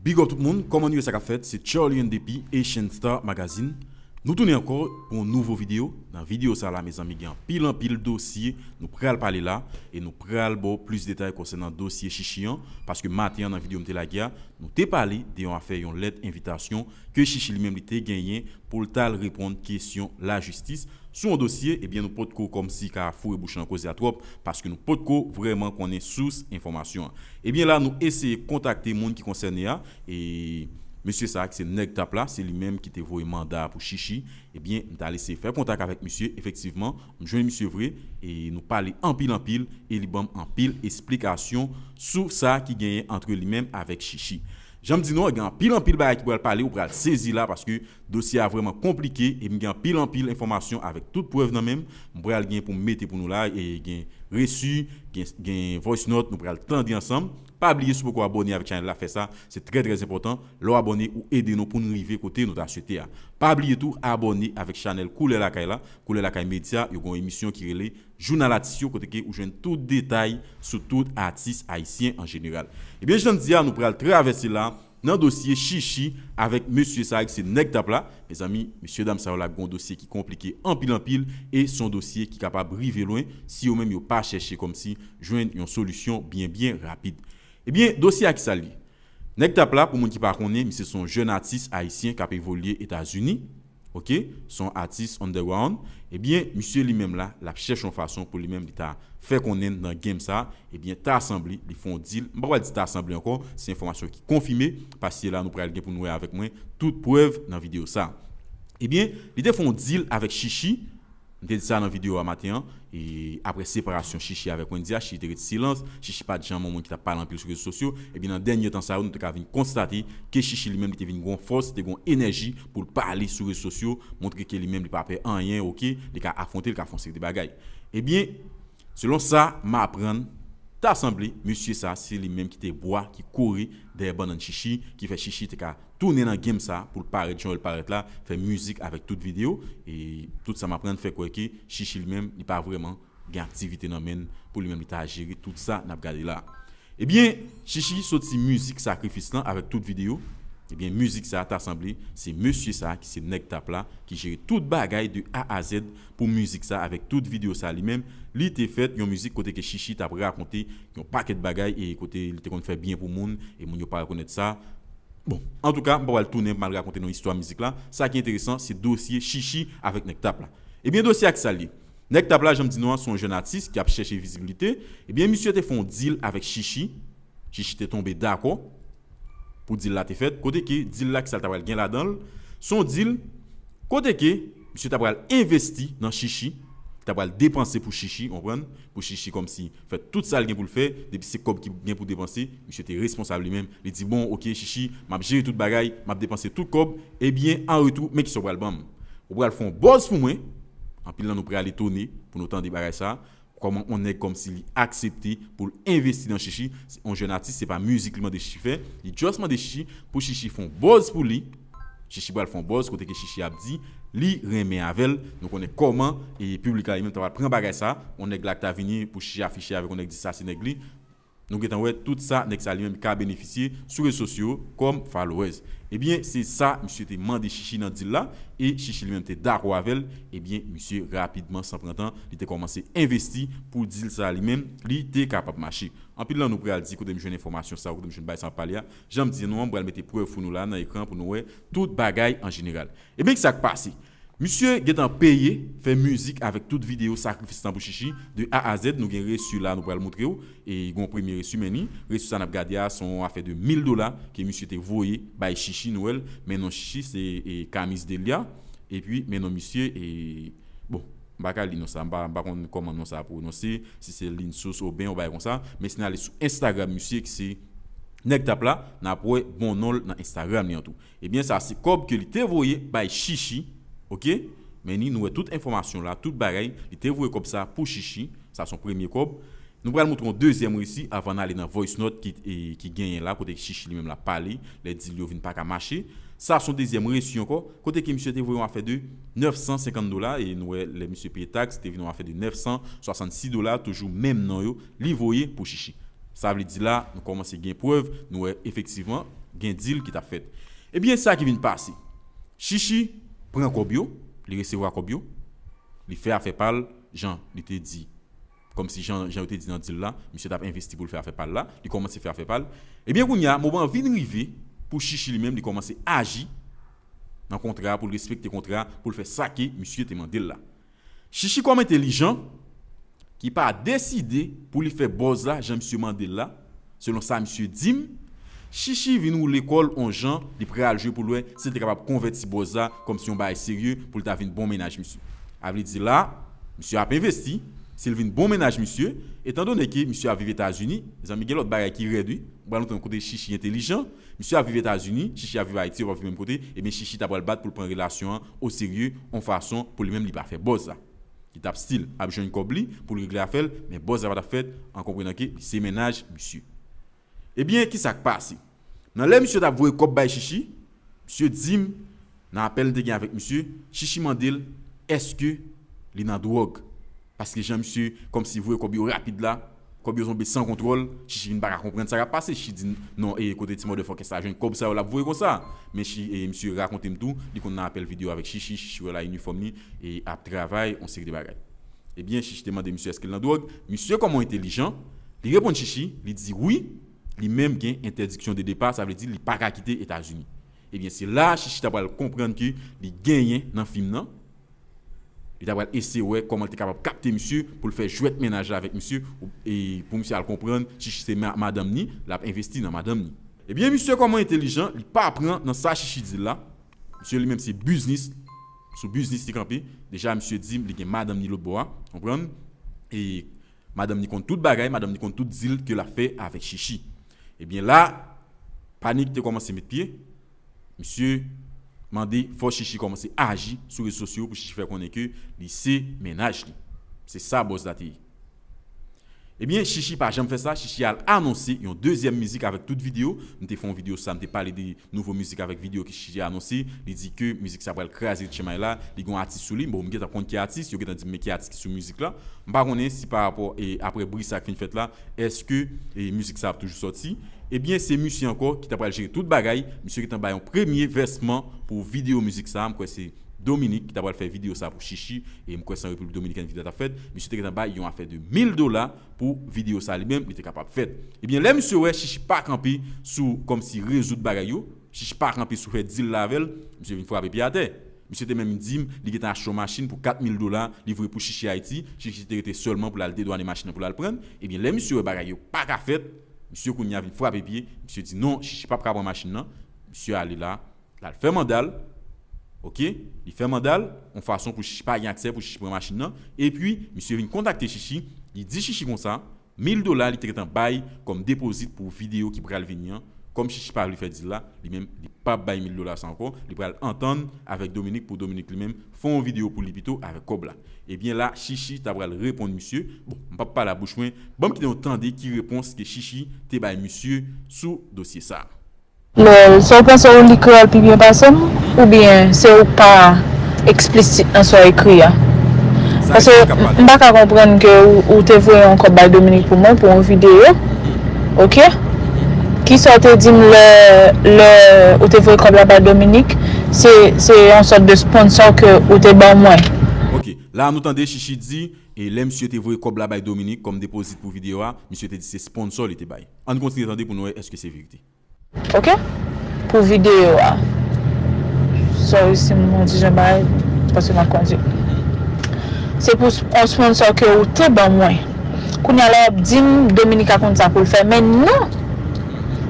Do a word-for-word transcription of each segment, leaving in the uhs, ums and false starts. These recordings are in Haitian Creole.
Big up tout moun, kòman nou ye, sa k ap fèt? Se Charlie N D P, Asian Star Magazine. Nou tounen ankò pou yon nouvo videyo. Nan videyo sa la, mezanmi, gen anpil, anpil dosye nou pral pale la, e nou pral ba w plis detay konsènan dosye Chichi an, paske maten an, nan videyo m te lage a, nou te pale de yon afè, yon lèt envitasyon ke Chichi li menm li te genyen pou l t al reponn kesyon lajistis sou yon dosye, ebyen, nou potko kòmsi ka foure bouch lan nan koze a twòp, paske nou potko vrèman konnen sous enfòmasyon an. Ebyen, la, nou eseye kontakte moun ki konsène a, e mesye sa a, ki se Nèg Tap la, se li menm ki te voye manda a pou Chichi. Ebyen, m t al eseye fè kontak avèk misye, efektivman, m jwenn misye vre, e nou pale anpil, anpil, e li ban m anpil esplikasyon sou sa ki genyen ant li menm avèk Chichi. Jan m di nou, gen anpil, anpil bagay ki pral pale, ou pral sezi la, paske dosye a vrèman konplike, e m gen anpil, anpil enfòmasyon avèk tout prèv nan men m. M pral gen pou m mete pou nou la, e gen resi, gen, gen voice note, nou pral tande ansanm. Pa bliye, si w poko abòne avèk chanèl la, fè sa, se trè, trè enpòtan. Lè w abòne, ou ede nou pou n rive kote nou ta swete a. Pa bliye tou, abòne avèk chanèl Koulè Lakay la, Koulè Lakay Media, yo gen yon emisyon ki rele Jounal Atis yo, kote ke ou jwenn tout detay sou tout atis ayisyen an jeneral. Ebyen, jan m di a, nou pral travèse la nan dosye Chichi avèk mesye sa a ki se Nèg Tap la. Mezanmi, mesye dam sa yo la gen yon dosye ki konplike anpil, anpil, e se yon dosye ki kapab rive lwen si yo menm yo pa chèche kòmsi jwenn yon solisyon byen, byen rapid. Ebyen, dosye a ki sa l ye? Nèg Tap la, pou moun ki pa konnen, misye se yon jèn atis ayisyen k ap evolye Etazini. Oke, se yon atis underground. Ebyen, misye li menm la, l ap chèche yon fason pou li menm li ta fè konnen nan game sa. Ebyen, ta sanble, li fè yon deal. M pa pral di ta sanble ankò, se enfòmasyon ki konfime, paske la nou pral gen pou nou wè avèk mwen tout prèv nan videyo sa. Ebyen, li te fè yon deal avèk Chichi. M te di sa nan videyo a maten an, e apre separasyon Chichi avèk Wendy a, Chichi te ret silans, Chichi pa t janm yon moun ki t ap pale anpil sou rezo sosyo, ebyen nan dènye tan sa yo, nou te ka vin konstate ke Chichi li menm li te vin gon fòs, te gon enèji pou l pale sou rezo sosyo, montre ke li menm li pa pè anyen, oke, li ka afwonte, li ka fè yon seri de bagay. Ebyen, selon sa m aprann, ta sanble, mesye sa, se li menm ki te bwa ki kore dèyè bannann Chichi, ki fè Chichi te ka tounen nan game sa pou l parèt jan l parèt la, fè mizik avèk tout videyo, e tout sa m aprann fè kwè ke Chichi li menm, li pa vrèman gen aktivite nan men l pou li menm li ta jere tout sa n ap gade la. Ebyen, Chichi soti mizik Sakrifis lan avèk tout videyo. Ebyen, mizik sa ta sanble se mesye sa ki se Nèg Tap la ki jere tout bagay de A a Z pou mizik sa avèk tout videyo sa li menm. Li te fèt yon mizik kote ke Chichi t ap rakonte yon pakèt bagay e kote li te konn fè byen pou moun e moun yo pa rekonèt sa. Bon, antouka, m pa pral tounen pou m al rakonte nou istwa mizik la. Sa ki enteresan, se dosye Chichi avèk Nèg Tap la. Ebyen, dosye a ki sa l ye? Nèg Tap la, jan m di nou an, se yon jèn atis ki ap chèche vizibilite. Ebyen, misye te fè yon deal avèk Chichi. Chichi te tonbe dakò pou deal la te fèt. Kote ke deal la, ki sa l ta pral gen ladan l? Se yon deal kote ke misye ta pral envesti nan Chichi, li ta pral depanse pou Chichi, w konprann? Pou Chichi kòmsi fè tout sa l gen pou l fè, depi se kòb ki gen pou depanse, misye te responsab li menm. Li di, bon, oke, Chichi, m ap jere tout bagay, m ap depanse tout kòb, ebyen, an retou, men kisa w pral ban m? Ou pral fè yon buzz pou mwen, anpil nan nou pral etone pou nou tande bagay sa, kòman yon nèg kòmsi li aksepte pou l envesti nan Chichi, se yon jèn atis, se pa mizik li mande Chichi fè, li just mande Chichi pou Chichi fè yon buzz pou li, Chichi pral fè yon buzz kote ke Chichi ap di li renmen avè l. Nou konnen kòman e piblik la li menm ta pral pran bagay sa. Yon nèg la ki ta vini pou Chichi afiche avèk yon nèg di sa se nèg li. Nou gentan wè tout sa nèg sa li menm ka benefisye sou rezo sosyo kòm followers. Ebyen, se sa misye te mande Chichi nan deal la e Chichi li menm te dakò avè l. Ebyen, misye rapidman, san pran tan, li te kòmanse envesti pou deal sa li menm li te kapab mache. Anpil nan nou pral di kote m jwenn enfòmasyon sa, kote m jwenn bagay sa m ap pale a. Jan m di nou an, m pral mete prèv pou nou la nan ekran pou nou wè tout bagay an jeneral. Ebyen, ki sa k pase? Misye gentan peye fè mizik avèk tout videyo Sakrifis lan pou Chichi, de A a Z. Nou gen resi la, nou pral montre w. E gen yon premye resi, men ni resi sa n ap gade a, se yon afè de mil dola ke misye te voye bay Chichi, nou wè l, men non Chichi, se e, Camis Delia. Epi, men non misye, e, bon, m pa ka li non sa, m pa, m pa konn kòman non sa pwononse, si se Linsus Aubin, yon bagay konsa. Men si n ale sou Instagram misye, ki se Nèg Tap la, n ap wè bon non l nan Instagram li an tou. Ebyen, sa se kòb ke li te voye bay Chichi, oke? Men ni, nou wè tout enfòmasyon la, tout bagay, li te voye kòb sa pou Chichi, sa se yon premye kòb. Nou pral montre yon dezyèm resi avan n ale nan voice note ki, e, ki genyen la, kote Chichi li menm l ap pale, lè deal yo vin pa ka mache. Sa se yon dezyèm resi ankò, kote ke misye te voye yon afè de nèf san senkant dola, e nou wè lè misye peye taks, te vin yon afè de nèf san swasannsis dola, toujou menm non yo, li voye pou Chichi. Sa vle di la, nou kòmanse gen prèv, nou wè efektivman, gen dil ki t ap fèt. Ebyen, sa ki vin pase. Chichi pran kòb yo, li resevwa kòb yo, li fè afè pa l, jan li te di. Kòmsi jan, jan yo te di nan dil la, misye t ap envesti pou l fè afè pa l la, li kòmanse fè afè pa l. Ebyen, kounye a, moman an vin rive pou Chichi li menm, li kòmanse aji nan kontra, pou l respekte kontra, pou l fè sa ke misye te mande l la. Chichi kòm entelijan, ki pa deside pou li fè buzz la jan misye mande l la, selon sa misye di m, Chichi vin woule kò l on jan, li pral jwe pou l wè si l te kapab konvèti buzz la kòmsi yon bagay serye pou l ta vin bon mennaj misye. A vle di la, misye ap envesti, si l vin bon mennaj misye, etan done ke misye ap viv Etazini, mezanmi, gen lòt bagay ki rèd wi. M pral montre nou kote Chichi entelijan. Misye ap viv Etazini, Chichi ap viv Ayiti, yo p ap viv menm kote, ebyen Chichi ta pral bat pou l pran relasyon an oserye, on fason pou li menm li pa fè buzz la. Li t ap still ap jwenn kòb li pou l regle afè l, men buzz la pa t ap fèt an konprenan ke li se mennaj misye. Ebyen, ki sa k pase? Nan lè misye t ap voye kòb bay Chichi, misye di m, nan apèl m te gen avèk misye, Chichi mande l èske li nan dwòg. Paske jan misye kòmsi voye kòb yo rapid la, kòb yo tonbe san kontwòl, Chichi vin pa ka konprann sa k ap pase. Chichi di, "Non, e kote ti motherfucker sa jwenn kòb sa yo l ap voye konsa?" Men Chi-, e, misye rakonte m tou, li konn nan apèl videyo avèk Chichi, Chichi wè l a inifòm li, e ap travay, on seri de bagay. Ebyen, Chichi te mande misye èske l nan dwòg. Misye, kòman entelijan, li reponn Chichi, li di wi, li menm gen entèdiksyon de depa, sa vle di li pa ka kite Etazini. Ebyen, se la Chichi ta pral konprann ke li genyen nan fim nan. Li ta pral eseye wè kòman l te kapab kapte misye pou l fè jwèt mennaj la avèk misye, ou, e pou misye al konprann Chichi se ma-, madanm ni, l ap envesti nan madanm ni. Ebyen, misye kòman entelijan, li pa pran nan sa Chichi di l la. Misye li menm se biznis, sou biznis li kanpe. Deja, misye di m li gen madanm ni lòt bò a, konprann? E madanm ni konn tout bagay, madanm ni konn tout dil ke l ap fè avèk Chichi. Ebyen la, panik te kòmanse met pye. Misye mande fò Chichi kòmanse aji sou rezo sosyo pou Chichi fè konnen ke li se mennaj li. Se sa buzz la te ye. Ebyen, Chichi pa janm fè sa, Chichi al anonse yon dezyèm mizik avèk tout videyo. M te fè yon videyo sa, m te pale de nouvo mizik avèk videyo ke Chichi anonse. Li di ke mizik sa pral kraze Chichi la. Li gen yon atis sou li. Bon, m gentan konn ki atis, yo gentan di m men ki atis ki sou mizik la. M pa konnen si pa rapò, e, apre bri sa k fin fèt la, èske, e, mizik sa ap toujou sòti. Ebyen, se misye ankò ki ta pral jere tout bagay. Misye gentan bay yon premye vèsman pou videyo mizik sa. M kwè se Dominique ki ta pral fè videyo sa pou Chichi. E m kwè se an Repiblik Dominikèn videyo a t ap fèt. Misye te gentan bay yon afè de mil dola pou videyo sa li menm, li te kapab fèt. Ebyen, lè misye wè Chichi pa kanpe sou kòmsi rezoud bagay yo, Chichi pa kanpe sou fè dil la avè l, misye vin frape pye atè. Misye te menm di m li gentan achte yon machin pou kat mil dola, li voye pou Chichi Ayiti, Chichi te rete sèlman pou l al dedwannen machin nan pou l al pran l. Ebyen, lè misye wè bagay yo pa ka fèt, misye kounye a vin frape pye, misye di non, Chichi p ap ka pran machin nan. Misye ale la, l al fè manda l, oke, li fè manda l, yon fason pou Chichi pa gen aksè pou Chichi pran machin nan, epi misye vin kontakte Chichi, li di Chichi konsa, mil dola li te gentan bay kòm depozit pou videyo ki pral vini an. Kòm Chichi pa vle fè dil la, li menm, li p ap bay mil dola sa ankò. Li pral antann avèk Dominique pou Dominique li menm fè yon videyo pou li pito avèk kòb la. Ebyen la, Chichi ta pral reponn misye. Bon, m p ap pale a bouch mwen. Ban m kite nou tande ki repons ke Chichi te bay misye sou dosye sa. Lè, sa w panse ou li kreyòl pi byen pase m? Oubyen se ou k pa eksplisit nan sa w ekri a? Paske m pa ka konprann ke ou, ou te voye yon kòb bay Dominique pou mwen pou yon videyo. Oke? Kisa w te di m lè, lè ou te voye kòb la bay Dominique? Se, se yon sòt de sponsor ke ou te ban mwen. Oke, la nou tande Chichi di, e lè misye te voye kòb la bay Dominique kòm depozit pou videyo a, misye te di se sponsor li te bay. Ann kontinye tande pou nou wè èske se verite. Oke? Pou videyo a. Sorry si m yon ti jan bay, paske m ap kondui. Se pou sp-, yon sponsor ke ou te ban mwen. Kounye a la w ap di m Dominica konn sa pou l fè. Men non!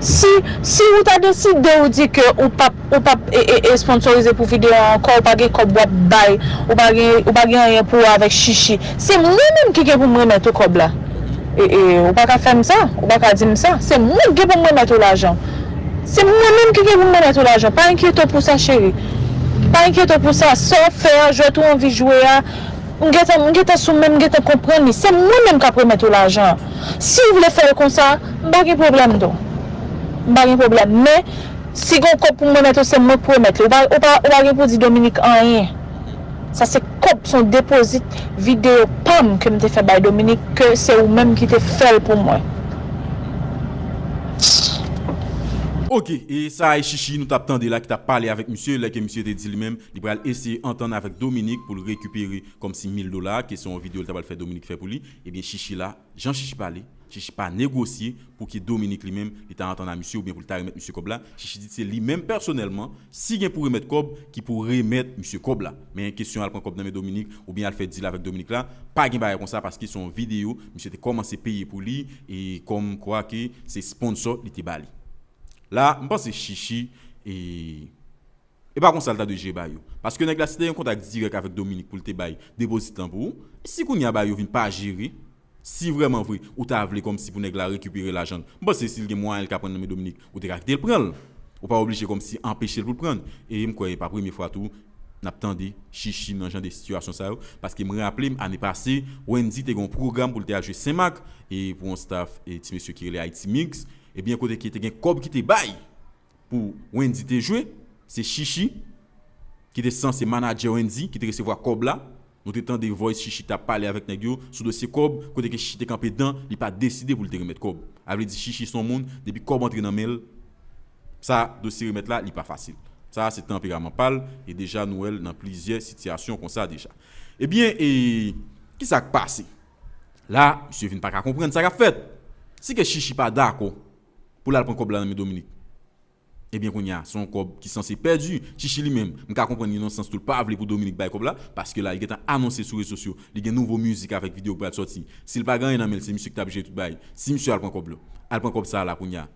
Si, si ou ta deside ou di ke ou p ap, ou p ap, e, e, e sponsorize pou videyo a ankò, ou pa gen kòb w ap bay, ou pa gen, ou pa gen anyen pou wè avèk Chichi, se mwen menm ki gen pou m remèt ou kòb la. E, e, ou pa ka fè m sa, ou pa ka di m sa. Se mwen k gen pou m remèt ou lajan. Se mwen menm ki gen pou m remèt ou lajan. Pa enkyete w pou sa, cheri. Pa enkyete w pou sa. Sa w ap fè a, jwèt ou anvi jwe a, m gentan, m gentan sou men, m gentan konprann li. Se mwen menm k ap remèt ou lajan an. Si w vle fè l konsa, m pa gen pwoblèm non. M pa gen pwoblèm. Men, si gen yon kòb pou m remèt ou, se mwen k pou remèt li. Ou pa, ou pa, ou pa gen pou di Dominique anyen. Sa se kòb, se yon depozit videyo pa m ke m te fè bay Dominique, ke se ou menm ki te fè l pou mwen. Ok, e sa a e Chichi nou t ap tande la ki t ap pale avèk misye, lè ke misye te di li menm, li pral eseye antann avèk Dominique pou l rekipere kòmsi mil dola, ke se yon videyo li ta pral fè Dominique fè pou li. Ebyen, Chichi la, jan Chichi pale, Chichi pa negosye pou ke Dominique li menm, li ta antann a misye oubyen pou l ta remèt misye kòb la. Chichi di se li menm pèsonèlman, si gen pou remèt kòb, ki pou remèt misye kòb la. Men kesyon al pran kòb nan men Dominique, oubyen al fè deal avèk Dominique la, pa gen bagay konsa paske se yon videyo, misye te kòmanse peye pou li, e kòm kwa ke se sponsor li te ba li. La, m panse Chichi, e, e pa konsa l ta dwe jere bagay yo. Paske nèg la, si te gen kontak dirèk avèk Dominique pou l te bay depozit lan pou ou, si kounye a bagay yo vin pa jere, si vrèman vre, ou ta vle kòmsi pou nèg la rekipere lajan l, m panse si l gen mwayen l ka pran nan men Dominique, ou te ka kite l pran l. Ou pa oblije kòmsi anpeche l pou l pran l. E m kwè e pa premye fwa tou, n ap tande Chichi nan jan de sitiyasyon sa yo. Paske m raple m, ane pase, Wendy te gen yon pwogram pou l te al jwe Senmak, e pou yon staff, e ti mesye ki rele Haiti Mix, ebyen, kote ki te gen kòb ki te bay pou Wendy te jwe, se Chichi, ki te sanse manadjè Wendy, ki te resevwa kòb la. Nou te tande voice Chichi t ap pale avèk nèg yo sou dosye kòb, kote ke Chichi te kanpe dan, li pa deside pou l te remèt kòb. A vle di Chichi se yon moun, depi kòb antre nan men l, sa, dosye remèt la, li pa fasil. Sa, se tanperaman pa l, e deja nou wè l nan plizyè sitiyasyon konsa deja. Ebyen, e, kisa k pase? La, misye vin pa ka konprann sa k ap fèt. Si ke Chichi pa dakò pou l al pran kòb la nan men Dominique, ebyen, kounye a, se yon kòb ki sanse pèdi. Chichi li menm, m ka konprann li nan sans tou l pa vle pou Dominique bay kòb la, paske la, li gentan anonse sou rezo sosyo, li gen nouvo mizik avèk videyo k pral sòti. Si l pa gen anyen nan men l, se misye ki t ap jere tout bagay. Si misye al pran kòb la, al pran kòb sa a la kounye a,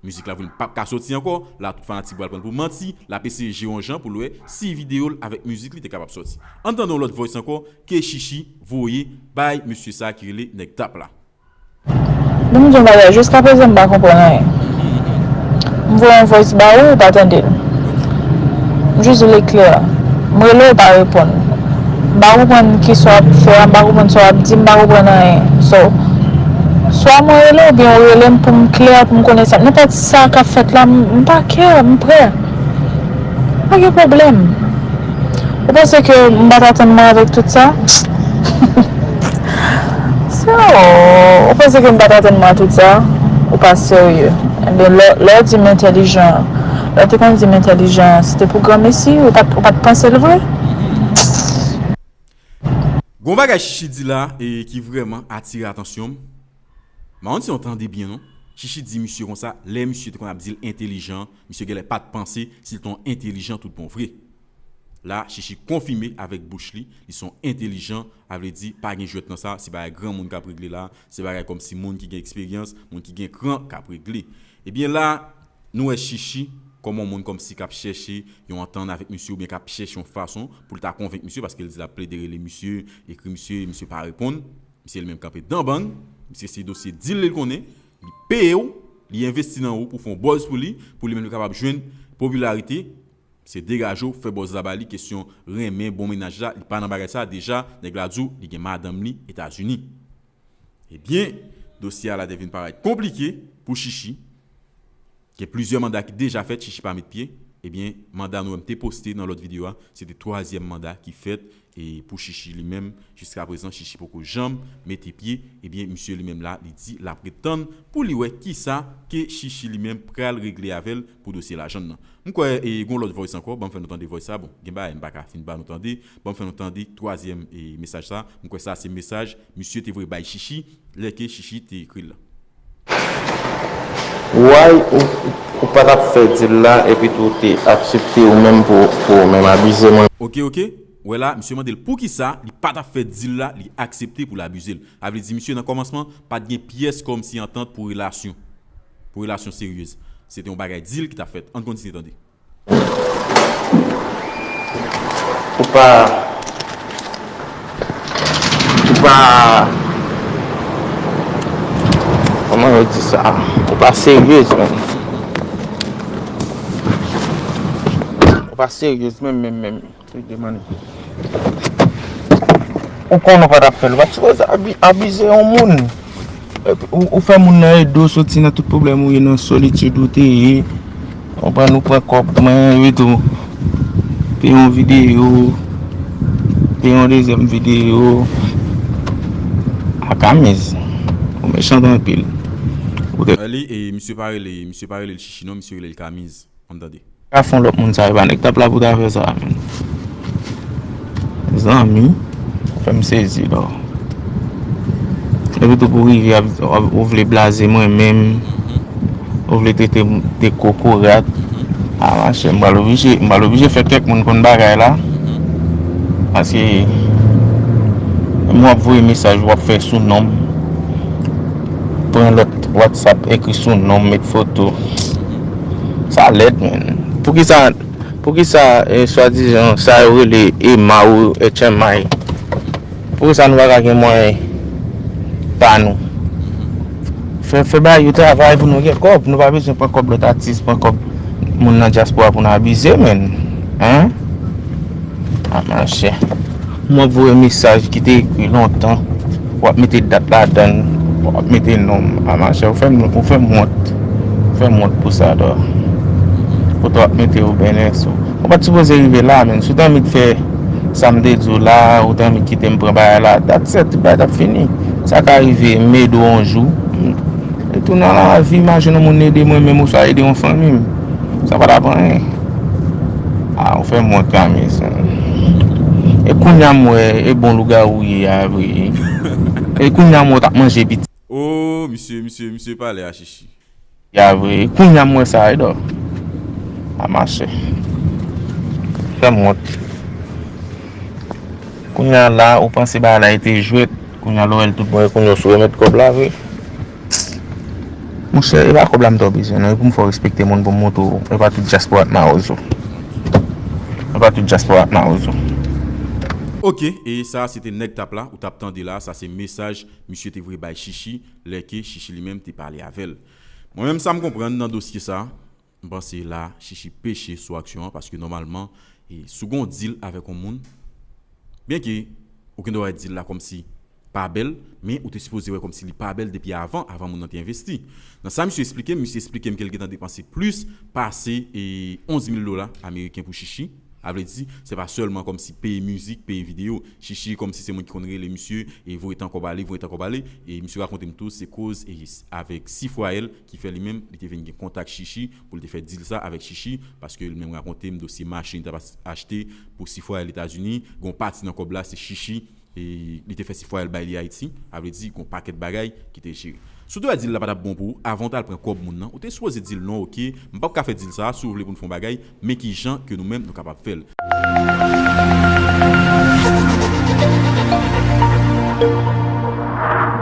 mizik la vre l p ap ka sòti ankò. La, tout fanatik pral pran l pou manti, l ap eseye jere yon jan pou l wè si videyo l avèk mizik li te kapab sòti. Ann tande yon lòt voice ankò, ke Chichi voye bay mesye sa a ki rele Nèg Tap la. Ban m di w yon bagay, jiskaprezan m pa konprann anyen. M voye yon voice ba ou, ou pa tande l. M jis vle klè. M rele w, ou pa reponn. M pa konprann kisa w ap fè a, m pa konprann sa w ap di, m pa konprann anyen. So, swa mwen rele w oubyen ou rele m pou m klè, pou m konnen sa. Nenpòt sa k ap fèt la, m, m pa care, m prè. Pa gen pwoblèm. Ou panse ke m pa t atann mwen avèk tout sa? So, ou panse ke m pa t atann mwen a tout sa? Ou pa serye. Enben, lè, lè w di m entèlijan, lè w te konn di m entèlijan, se te pou granmesi, ou pa t, ou pa t panse l vre? Gon bagay Chichi di la e ki vrèman atire atansyon m. M pa konn si w tande byen non. Chichi di misye konsa, lè misye te konn ap di l entèlijan, misye genlè pa t panse si l te yon entèlijan tout bon vre. La, Chichi konfime avèk bouch li, li se yon entèlijan, a vle di, pa gen jwèt nan sa, se bagay granmoun k ap regle la, se bagay kòmsi moun ki gen eksperyans, moun ki gen kran k ap regle. Ebyen la, nou wè Chichi kòm yon moun kòmsi k ap chèche yon antann avèk misye oubyen k ap chèche yon fason pou l ta konvenk misye, paske l di l ap plede rele misye, ekri misye, misye pa reponn. Misye li menm kanpe dan bang, misye se dosye deal li l konnen, li peye w, li envesti nan ou pou fè yon buzz pou li, pou li menm li kapab jwenn popilarite, se degaje w, fè buzz la ba li, kesyon renmen bon mennaj la, li pa nan bagay sa, deja, nèg la di w, li gen madanm li Etazini. Ebyen, dosye a la te vin parèt konplike pou Chichi. Gen plizyè manda ki deja fèt, Chichi pa met pye. Ebyen, manda nou wè m te poste nan lòt videyo a, se te twazyèm manda ki fèt, e pou Chichi li menm, jiskaprezan, Chichi poko janm mete pye. Ebyen, misye li menm la, li di l ap ret tann pou li wè kisa ke Chichi li menm pral regle avè l pou dosye lajan l nan. M kwè, e, gon lòt voice ankò, ban m fè nou tande voice sa. Bon, gen bagay, m pa ka fin ba nou tande, ban m fè nou tande twazyèm, e, mesaj sa. M kwè sa se mesaj misye te voye bay Chichi, lè ke Chichi te ekri l la. Why ou, ou pa t ap fè deal la epi tou ou te aksepte ou menm pou, pou ou menm abize mwen? Ok, ok. Wè la, misye mande l poukisa li pa t ap fè deal la, li aksepte pou l abize l. A vle di, misye nan kòmansman, pa t gen pyès kòmsi antant pou relasyon. Pou relasyon seryez. Se te yon bagay deal ki t ap fèt. Ann kontinye tande. Ou pa, ou pa, kòman yo di sa? Ou pa seryez menm. Ou pa seryez menm, menm, menm. Ou konnen ou pa t ap fè l, ou pa t sipoze abi-, abize yon moun. Epi ou, ou fè moun nan ede w soti nan tout pwoblèm ou ye, nan solitid ou te ye. Ou pran, ou pran kòb mwen, epi tou peye yon videyo, peye yon dezyèm videyo. Akamèz, ou mechan anpil. Li, e, misye pa rele, misye pa rele l Chichi non, misye rele l Kamiz. Ann tande. Ka fè yon lòt moun sa, e pa nèg t ap la pou ta fè sa, menn. Zanmi, fè m sezi, non. Epi tou pou rive, ap, ap, ou vle blaze mwen menm, ou vle trete m de kokorat. A, machè, m pral oblije, m pral oblije fè kèk moun konn bagay la. Paske, m w ap voye mesaj, w ap fè sou non m. Pran lòt WhatsApp, ekri sou non m, met foto. Sa lèd, menn. Poukisa, poukisa, eh, swadizan, sa yo rele Emma ou H M I? Poukisa nou pa ka gen mwayen pa nou? Fè, fè bagay yo travay pou nou gen kòb. Nou pa bezwen pran kòb lòt atis, pran kòb moun nan dyaspora pou n abize, menn. Hein? A, machè. M ap voye mesaj ki te ekri lontan. W ap mete dat ladan l. W ap mete non m. A, machè, ou fè m, ou fè m wont. Ou fè m wont pou sa, dò. Kote w ap mete Ruben Enso. Ou pa t sipoze rive la, menn. Si w t annik fè sa m te di w la, ou t annik kite m pran bagay la, dat sèt, tout bagay t ap fini. Sa ka rive, m ede w yon jou. E tou nan lavi, imajine yon moun ede mwen menm oswa ede yon fanmi m. Sa pa t ap anyen. A, ou fè m wont, Kamiz. E kounye a m wè, e bon lougawou w ye a vre. E kounye a m wè w t ap manje pitit. Oh, misye, misye, misye pale a Chichi. Ya vre. Kounye a m wè sa, e dò. A, machè. Fè m wont. Kounye a la, ou panse bagay la e te jwèt. Kounye a, lè w wè l tout bon, e kounye a w sou remèt kòb la vre. Monchè, e pa kòb la m ta bezwen, non. E pou m fè w respekte moun, pou m montre w. E pa tout dyaspora k mawozo. E pa tout dyaspora k mawozo. Ok, e sa, se te nèg t ap la, ou t ap tande la, sa se mesaj misye te voye bay Chichi, lè ke Chichi li menm te pale avè l. Mwen menm, sa m konprann nan dosye sa, m panse la, Chichi peche sou aksyon an, paske nòmalman, e, si w gen yon deal avèk yon moun, byenke ou gen dwa wè deal la kòmsi pa bèl, men ou te sipoze wè kòmsi li pa bèl depi avan, avan moun nan te envesti. Nan sa misye eksplike m, misye eksplike m ke l gentan depanse plis pase, e, onz mil dola ameriken pou Chichi. A vle di, se pa sèlman kòmsi peye mizik, peye videyo. Chichi kòmsi se moun ki konn rele misye, e voye tan kòb ale, voye tan kòb ale. E misye rakonte m tou, se koz, e, avèk Sifwayèl ki fè li menm, li te vin gen kontak Chichi pou li te fè deal sa avèk Chichi, paske li menm rakonte m dosye machin li t ap achte pou Sifwayèl Etazini, gon pati nan kòb la, se Chichi, e li te fè Sifwayèl bay li Ayiti, a vle di, gon pakèt bagay ki te jere. Si w te wè deal la pa t ap bon pou ou, avan w t al pran kòb moun nan, ou te sipoze di l non, ok, m p ap ka fè deal sa, si w vle pou n fè yon bagay, men ki jan ke nou menm nou kapab fè l.